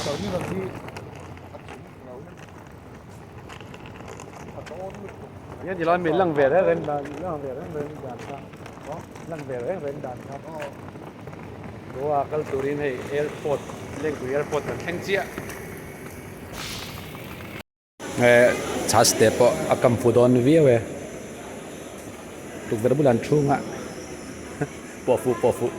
Terminal hi a chung lo hian a dawn lutuk. Hian ti lai mi lang ve reng reng dan lang ve reng reng dan kha lang ve reng reng dan kha Goa kal turin hei airport Lengpui airport kan thleng chiah. Chhas te pawh a kam fu dawn viau e tukverh bulah an thu nghah pawh fuh pawh fuh.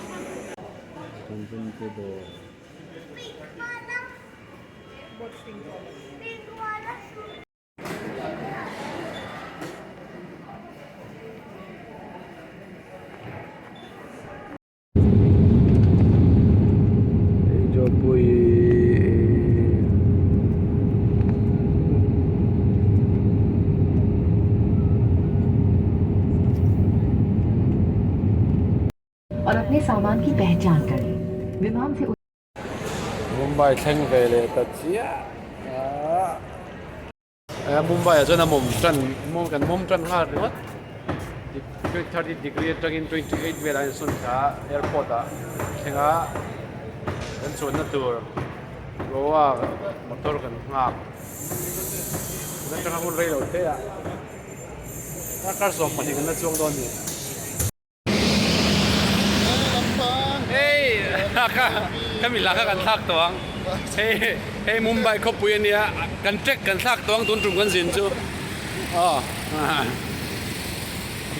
Mumbai thleng ve leh ta chiah a Mumbai ah chuan a mawm tan kan mawm tan nghal ringawt 30 degree atangin 28 velah a insawn thla a airport ah thleng a kan chuanna tur Goa motor kan nghak kan atanga hun rei lo te ah darkar 12 kan la chuang dawn a ni. Hei ka mi laka kan thlak tawh ang hei hei Mumbai khawpui a nia kan trek kan thlak tawh ang tun tum kan zin chu aw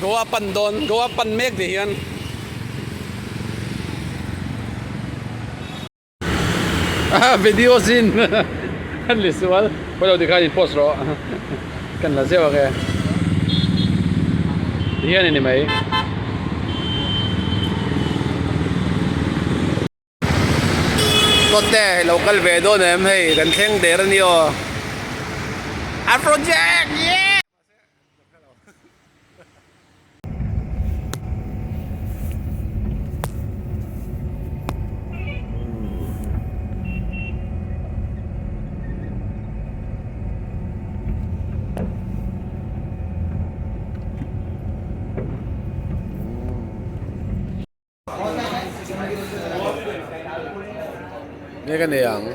Goa pan dawn Goa pan mek ti hian. Video sin kan li sual pawilo tikhan in post rawh kan la zeuh ang e tihian a ni mai. Kawtte lo kal ve dawn em hei kan thleng der a ni aw Afrojack yeah. Nge ka nei ang?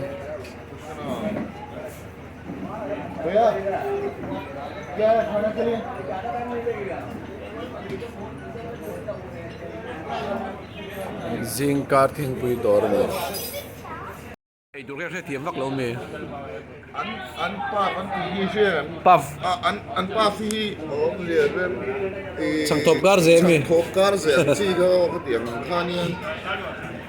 Zingkar thingpui dawr a ni. Ei tur hian hrethiam vak lo mi. An an paf an tih hi hria em? Paf. A an an paf hi awm lian rem i Chhangthawp kar zel mi. Chhangthawp kar zel ang chi kha aw ka ti ang ang khan hian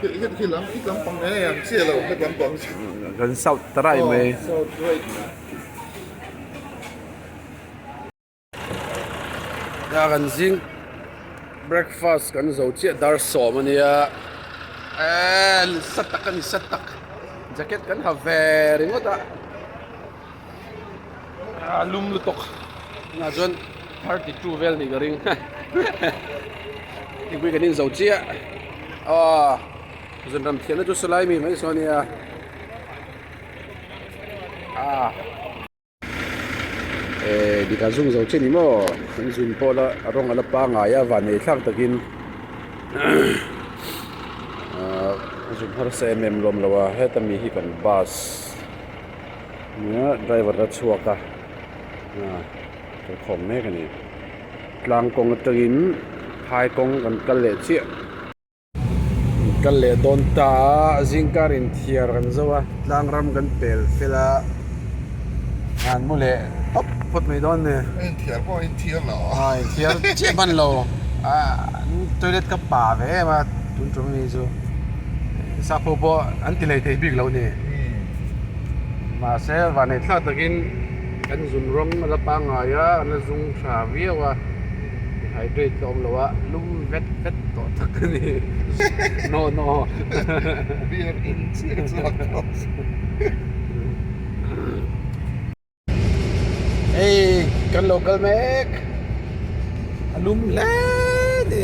khi khi khi lam khi lampang nge ang chiah lo he lampang chu. Kan south ta raih mai. Aw south right. A kan zing breakfast kan zo chiah dar sawm a nia eee sa tak a ni sa tak jacket kan ha ve ringawt a a lum lutuk tunah chuan 32 vel nih ka ring thingpui kan inzo chiah aw zunram thiamna chu sawlai mi mai saw a nia ah. Eh dika zung zo che ni maw kan zun pawh la a rawng a la pangai a van nei thlak takin ah zun harsa em em lawm lo a heta mi hi kan bus nia driver a chhuak a ah kalkhawm mek a ni tlang kawng atangin phai kawng kan kal leh chiah. Kal leh dawn ta a, zingkar inthiar kan zo a, tlang ram kan pel fel a, an mu leh tawp phawt mai dawn ni. A inthiar pawh a inthiar lo. A inthiar chiah hman lo, toilet ka pa ve em a tun tum ni chu sapho pawh an ti lei thei bik lo ni. Mahse vanneih thlak takin kan zun rawng a la pangngai a, an la zung tha viau a. Dehydrate ka awm lo a, lum vet vet tawh tak a ni. No no. Beer in chiah chuak tawh. Hei kan lo kal mek a lum hle ni.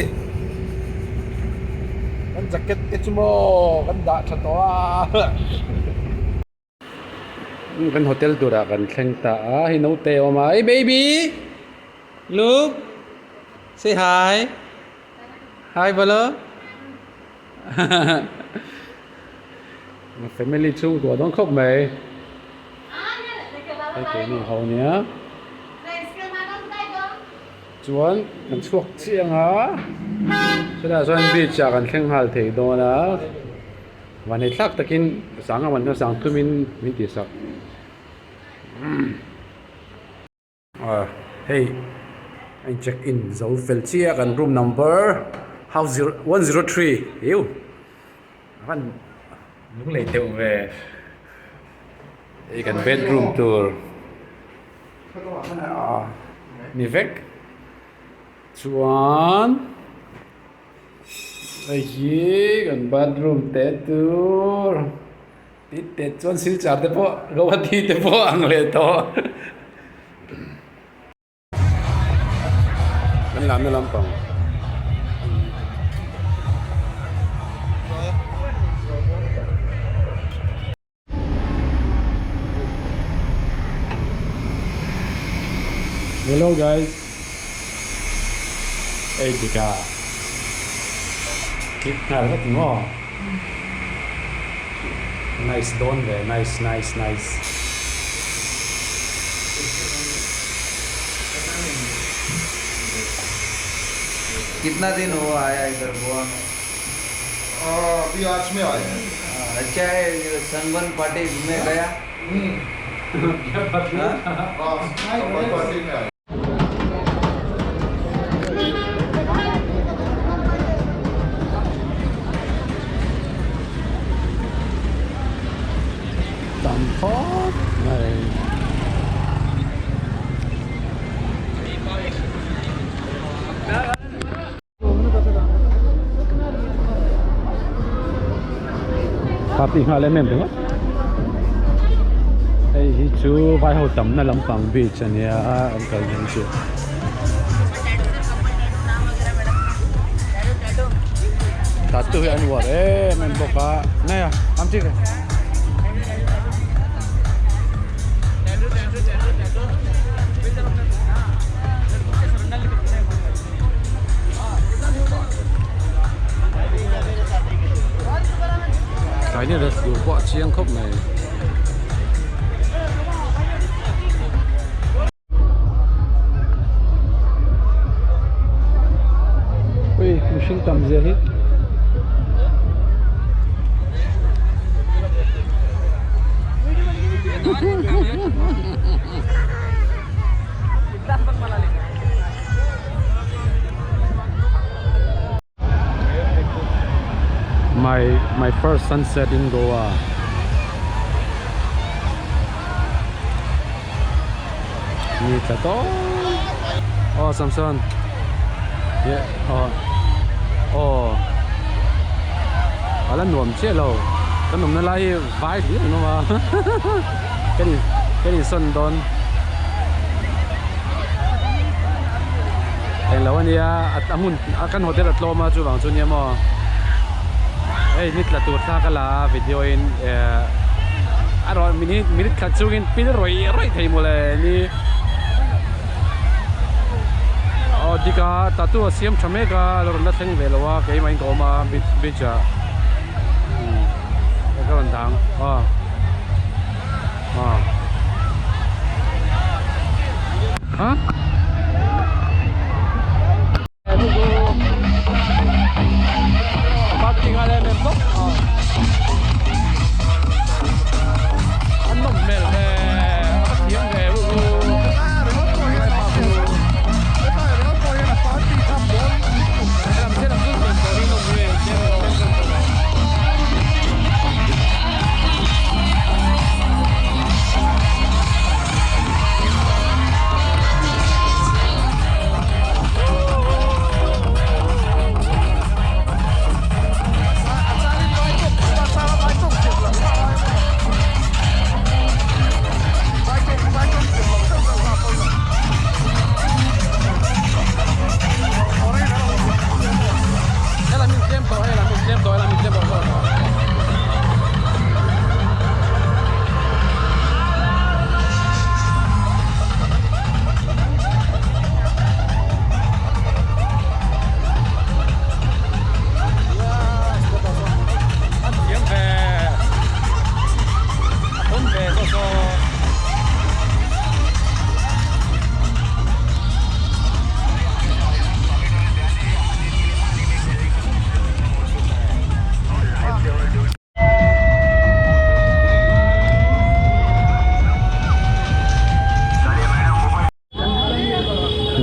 Kan jacket te chu maw kan dah tha tawh a. Kan hotel turah kan thleng ta a hei naute a awm a hey baby look say hi hi bolo Family chhungkua dawn khawp mai. Hei keini ho nia. Chuan kan chhuak chiang a, chutah chuan beach ah kan thleng nghal thei dawn a, vanhei thlak takin sanga man hian sang thumin min tih sak. Hei a in check in zo fel chiah a kan room number house zero 103 iu a van lunglei deuh ve hei kan bedroom tur ni vek chuan hei hi kan bathroom te tur. Tih teh chuan silchar te pawh Guwahati te pawh ang leh tawh. Kan lamna lampang. Hello guys. Ei dika. Click nghal vek maw. Nice dawn ve nice nice nice. Kitna din hua aaya idhar Goa mein? Abhi aaj mein aaya hai. Acha hai sunburn party mein gaya? Haan sunburn party mein aaya. Tam khawp mai. Party nghal em em ringawt. Hei hi chu vai ho tamna lampang beach a nia an kal hian chu. Tattoo hi an uar em em bawk a. Nai a, am thik e. Tlai ni ret tur pawh a chiang khawp mai. Ui mihring tam zia hi. My my first sunset in Goa. Ni tla tawp. Aw Samson. Ye aw aw ala nuam chiah lo. Kan awmna lai hi vai hlir an awm a. Kan in kan insawn dawn. Englo ania a hmun a kan hotel a tlawm a chuvang chu nia maw hei ni tla tur thla ka la a video in eh a rawn minute minute khat chungin pil rawih rawih thei mawle ni aw dik a tattoo a siam tha mek a a rawn la thleng ve lo a keimah in ka awm a beach ah ka rawn dang aw. Hah? An nawm hmel ve, a va thiam ve u u.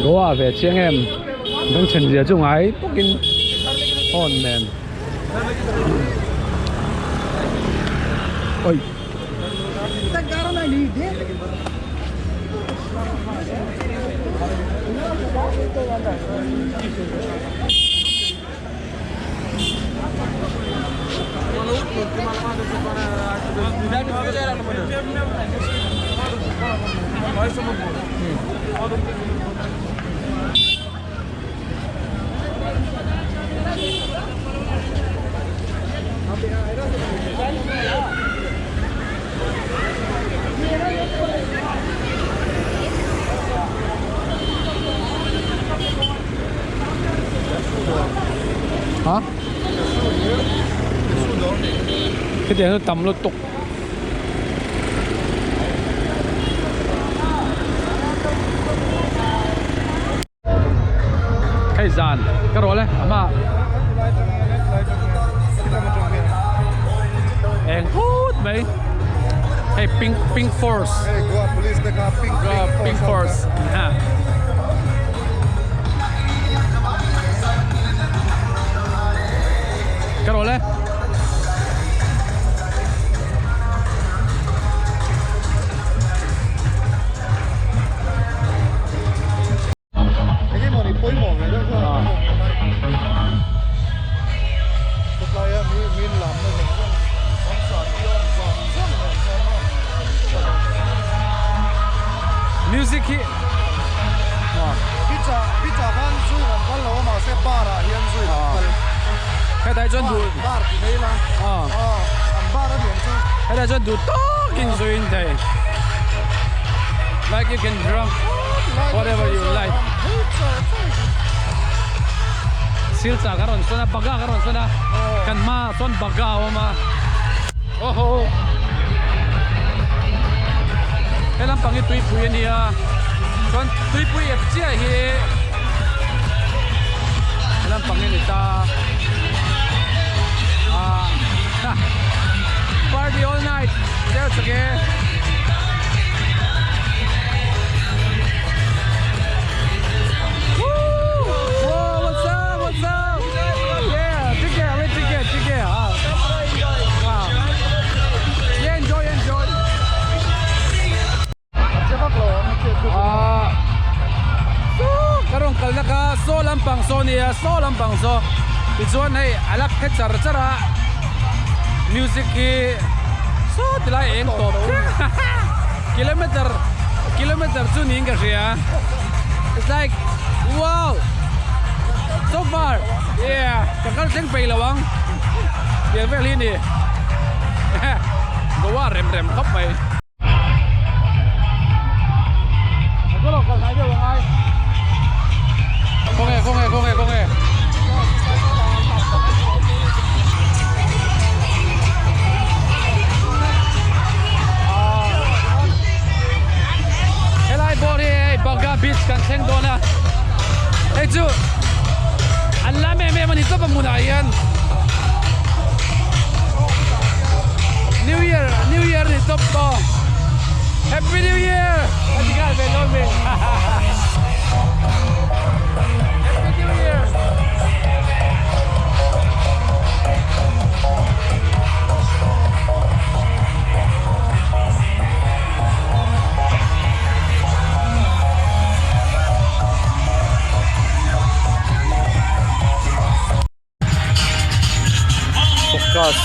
Goa ve chiang em bengchhen zia chu ngai tawkin horn nen oi. Ha? Hetiang chu tam lutuk. Hei zan ka rawh le a hma eng phut mai hei pink pink force pink force ha. Ka rawh le. Music hi Hetah chuan duh Hetah chuan duh tawkin zuin thei Like you can drunk whatever you like Silchar ka rawn sawn a Baga ka rawn sawn a kan hmaah sawn Baga a awm a Aww He lampang hi tuipui a nia chuan tuipui ep chiah hi he lampang hi a ni ta ah party all night zel chak e. Ka rawn kalna kha saw lampang saw a nia saw lampang saw tichuan hei a la phe char char a music hi saw tilai eng tawp thleng kilometer kilometer chu niin ka hria it's like wow so far yeah ka kal thleng peih lo ang tiang vel hi a ni Goa rem rem khawp mai. Khawnge khawnge khawnge khawnge. Helai bawr hi hei Baga Beach kan thleng dawn a hei chu an lam em em a ni tawp a hmunah hian New Year New Year ni tawp tawh Happy New Year a ti nghal ve dawn mi Happy New Year. Focus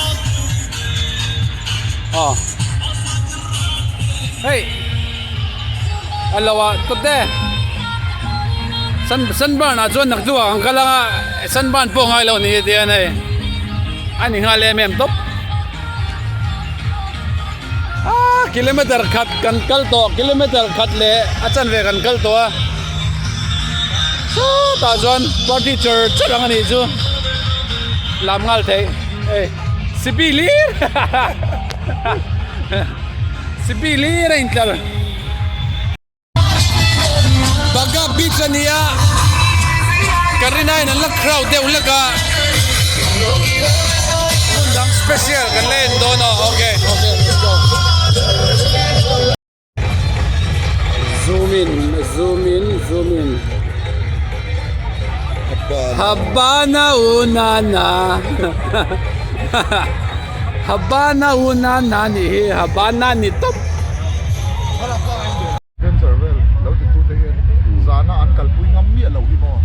ah hei a lo ah tawp te sun sunburn ah chuan nak chu ang kal anga sunburn pawh ngai lo ni tia hei a ni nghal em em tawp ah kilometer khat kan kal tawh kilometer khat leh a chanve kan kal tawh a sawtah chuan party char char ang a nih chu lam nghal theih hei sipi hlir sipi hlir a intlar. Baga beach a ni a Karina in an la crowd deuh hlek a hmun dang special kan la en dawn aw okay Zoom in zoom in zoom in. Habana unana Habana unana nih hi Habana ni tawp. Adventure vel lo titu te hian zana an kalpui ngam miah lo hi maw?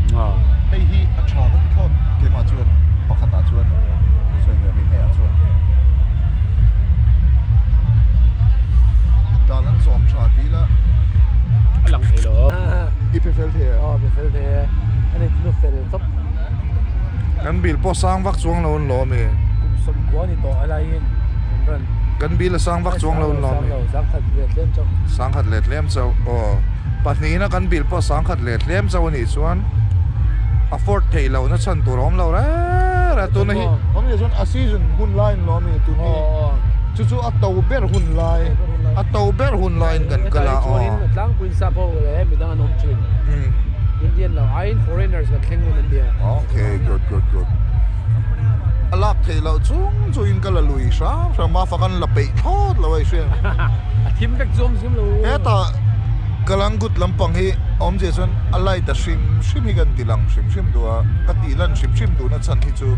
Hei hi a tha ka ti thlawt keimah chuan pakhatah chuan sawi ve mai hmeiah chuan dan an zawm tha tih ila a lang thei lo. I pe fel thei e. Aw pe fel thei e. A nei chu fel tawp. Kan bil pawh sang vak chuang lo an lawm e. Kum sawmkua ni tawh a laiin an rawn. Kan bil a sang vak chuang lo an lawm e. Sang lo, sang khat leh tlem chauh. Sangkhat leh tlem chauh aw. Pahnihna kan bil pawh sangkhat leh tlem chauh a nih chuan afford theih lohna chhan tur a awm lo reng reng a. Tuna hi awmzia chuan a season hun laiin lo a mi tun hi chu chu a to ber hun lai a to ber hun laiin kan kal a aw. Tlangpuiin sap ho leh midang an awm thin. Indian lo aiin foreigners kan thleng ngun an nia. Okay good good good. A lak theih loh chung chuin ka la lui hram hram a fak an la peih thlawt lo a i hria. A thim vek chu awm zim lo. Hetah Kalangut lampang hi awmzia chuan a light a hrim hrim hi kan ti lang hrim hrim duh a, ka tih lan hrim hrim duhna chhan hi chu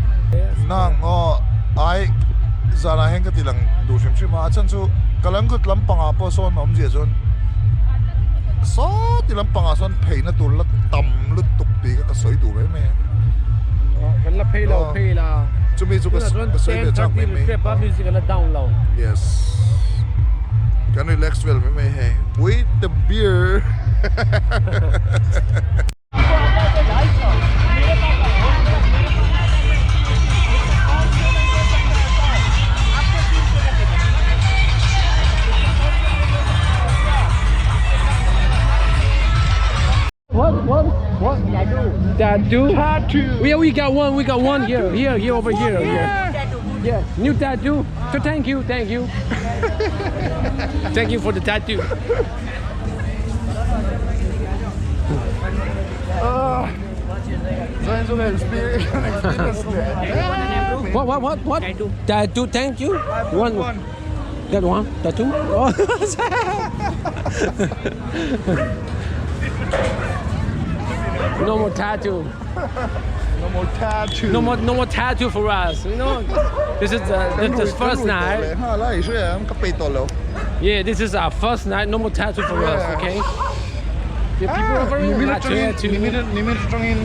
nang aw ai zanah hian ka ti lang duh hrim hrim a, a chhan chu Kalangut lampangah pawh sawn awmzia chuan sawti lampangah sawn pheina tur la tam lutuk tih kha ka sawi duh mai mai a. Kan la phei lo phei la. Chumi chu ka sawi ve chak mai mai. Music a la down lo. Yes. Kan relax vel mai mai hei. With the beer. What what what tattoo tattoo we we got one we got one here here here over here here yeah new tattoo so thank you thank you thank you for the tattoo What what what what tattoo tattoo thank you one That one tattoo oh No more tattoo No more tattoo No more no more tattoo for us you know This is the this is first night Yeah this is our first night no more tattoo for us okay Yeah people are very tattoo Nimin atangin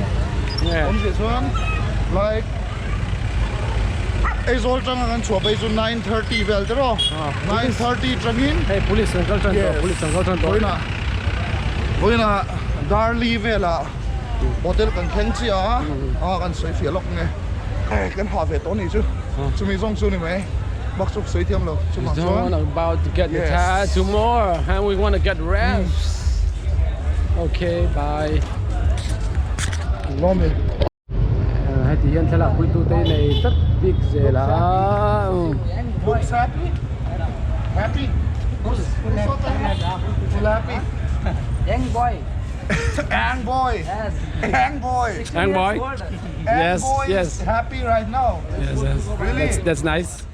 Yeah awmzia chuan like Aizawl tanga kan chhuah phei chu 9:30 vel te rawh 9:30 tangin Hei police an kal tan tawh police an kal tan tawh Vawiinah vawiinah Darli velah hotel kan thleng chiah a a kan sawi fiah lawk nge kan ha ve tawh a nih chu chumi zawng chu ni mai bak chu ka sawi thiam lo chumah chuan about to get the tattoo more and we want to get rest okay bye Lawm e. Heti hian thlalak puitute hi nei tlat bik zel a. Looks happy? Happy? Full happy? Young boy. Young boy. Yes. Young boy. Young boy. Young Yes, boy yes. is happy right now. Yes, yes. Really? That's, that's nice.